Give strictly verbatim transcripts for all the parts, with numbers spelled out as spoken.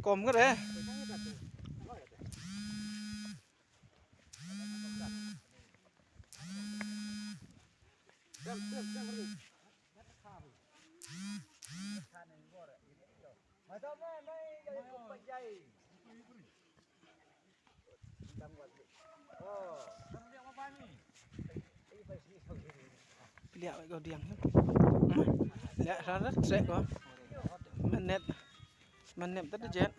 Kom ka de. Liah ko diang. Liah ran rat sek ko. Manet. Manet ta jet.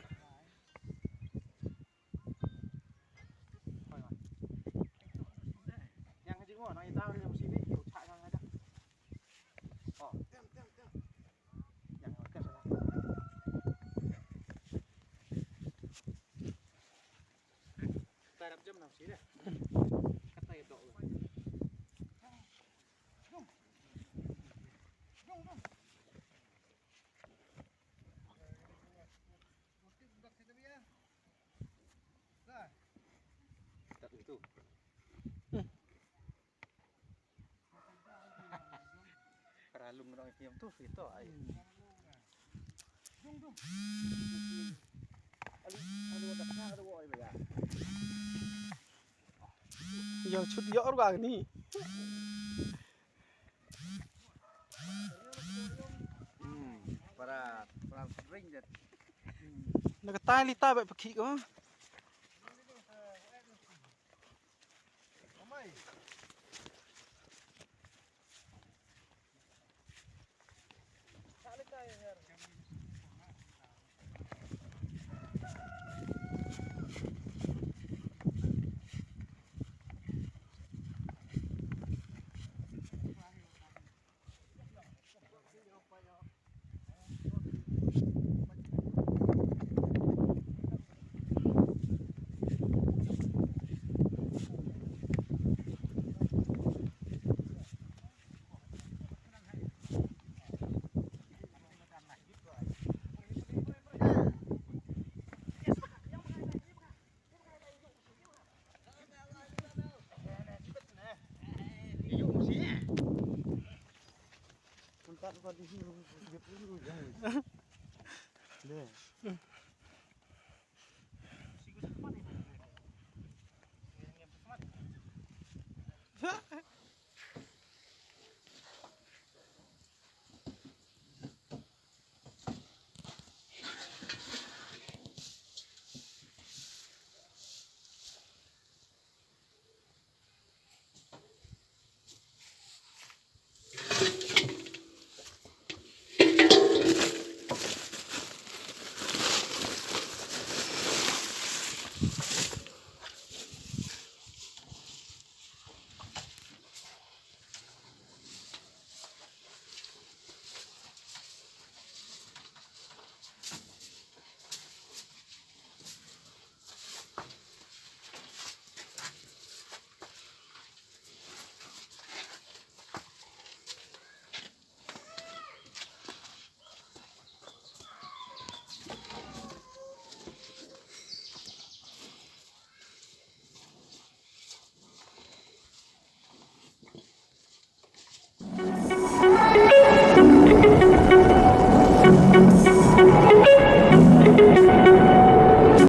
Para lung rong hiam tu, itu ai. Yo, chut yo ruga ni. Hmm, para, para ring jet. Na ka tai li ta ba pakhi ko.